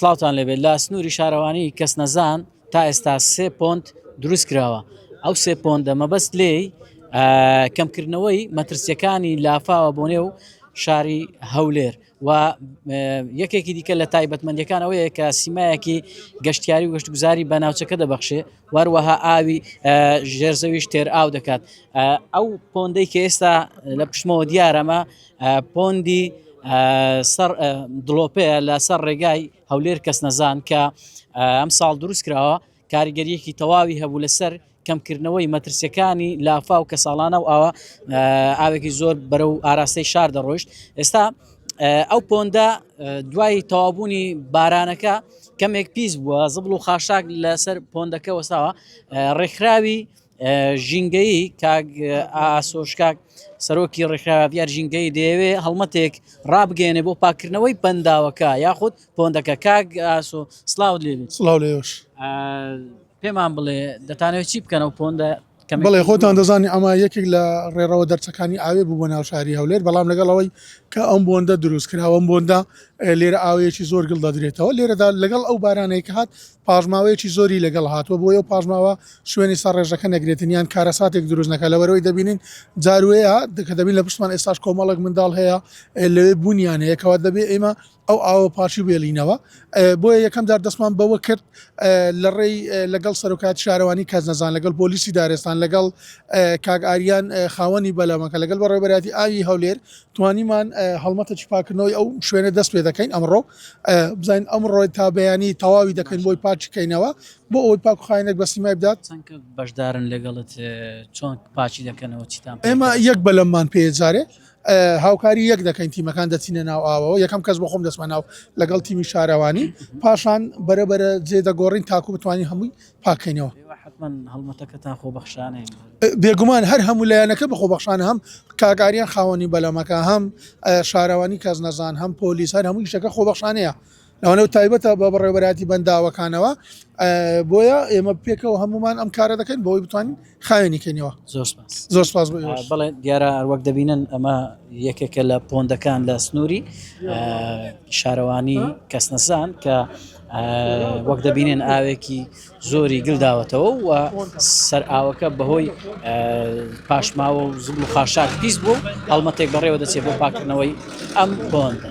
سڵاوتان لێبێت لە سنووری شارەوانی کەسنەزان تا ئێستا سێ پۆند دروست کراوە ئەو سێ پۆندە مەبەست لێی کەمکردنەوەی مەترسیەکانی لافاوە بۆ نێو شاری هەولێر و یەکێکی دیکە لە تایبەتمەندەکان ئەوەیە کە سیمایەکی گەشتیاری و گەشتگوزاری بە ناوچەکە دەبەخشێ واروەها ئاوی ژێرزەویش تێر ئاو دەکات ئەو پۆندەی کە ئێستا لە پشتمەوە دیارەمە پۆندی سەر دڵۆپەیە لەسەر ڕێگای هەولێر کەسنەزان کە ئەم ساڵ دروست کراوە کاریگەریەکی تەواوی هەبوو لەسەر کەمکردنەوەی مەترسیەکانی لافاو کە ساڵانە و ئاوا ئاوێکی زۆر بەرەو ئاراستەی شار دەڕۆیشت ئێستا ئەو پۆندە دوای تەوابوونی بارانەکە کەمێک پیس بووە زبڵ و خاشاک لەسەر پۆندەکە وەساوە ڕێکخراوی ژینگەیی کاک ئاسۆ شکاک سەرۆکی ڕێکخراوە ڤیار ژینگەیی دەیەوێ هەڵمەتێک ڕابگەیەنێ بۆ پاکردنەوەی بەنداوەکە یاخود پۆندەکە کاک ئاسۆ سڵاوت لێ بێت سڵاو لێوەش پێمان بڵێ دەتانەوێت چی بکەنەوە پۆندە بەڵێ خۆتان دەزانی ئەمە یەکێک لە ڕێڕەوە دەرچەکانی ئاوێ بوو بۆ ناو شاری هەولێر بەڵام لەگەڵ ئەوەی کە ئەم بۆندە دروست کرا ئەم بۆندە لێرە ئاوەیەکی زۆر گڵ دەدرێتەوە لێرەدا لەگەڵ ئەو بارانەی کە هات پاشماوەیەکی زۆری لەگەڵ هاتووە بۆیە ئەو پاشماوە شوێنی سەر ڕێژەکە نەگرێتن یان کارەساتێک دروست نەکات لەبەرئەوەی دەبینین جاروەیە کە دەبین لە پشتمان ئێستاش کۆمەڵێک منداڵ هەیە لەوێ بوونیان هەیە کەوا دەبێ ئێمە ئەو ئاوە پاکی بێلینەوە بۆیە یەکەم جار دەستمان بەوە کرد لە ڕێی لەگەڵ سەرۆکایەتی شارەوانی کەسنەزان لەگەڵ پۆلیسی دارستان لەگەڵ کاک ئاریان خاوەنی بەلەمەکە لەگەڵ بەڕێوەبەرایەتی ئاوی هەولێر توانیمان هەڵمەتێکی پاکردنەوەی ئەو شوێنە دەست پێ دەکەین ئەمڕۆ بزانین ئەمڕۆ تا بەیانی تەواوی دەکەین بۆی پاکی کەینەوە بۆ ئەوەی پاک و خاوێنێک بە سیمای بدات. چەند کەس بەشدارن لەگەڵت چۆن پاکی دەکەنەوە چیتان پێ ئێمە یەک بەلەممان پێ جارێ هاوکاری یەک دەکەین تیمەکان دەچینە ناو ئاوەوە یەکەم کەس بۆ خۆم دەچمە ناو لەگەڵ تیمی شارەوانی پاشان بەرە بەرە جێ دەگۆڕین تاکو بتوانین هەمووی پاکەینەوە. ئێوە حەتمەن هەڵمەتەکەتان خۆبەخشانەیە. بێگومان هەر هەموو لایەنەکە بە خۆبەخشانە هەم کاک ئاریان خاوەنی بەلەمەکە هەم شارەوانی کەسنەزان هەم پۆلیس هەر هەموو ئیشەکە خۆبەخشانەیە لەوانە و تایبەتە بە بەڕێوەبەرایەتی بەنداوەکانەوە بۆیە ئێمە پێکەوە هەمومان ئەم کارە دەکەین بۆی بتوانین خاوێنی کەینەوە زۆر سپاس زۆر سپاس بۆ ئێوەش. بەڵێ دیارە وەک دەبینن ئەمە یەکێکە لە پۆندەکان لە سنووری شارەوانی کەسنەزان کە وەک دەبینن ئاوێکی زۆری گل داوەتەوە و سەر ئاوەکە بەهۆی پاشماوە و زبڵ و خاشاک پیس بوو هەڵمەتێک بەڕێوە دەچێت بۆ پاکردنەوەی ئەم پۆندە.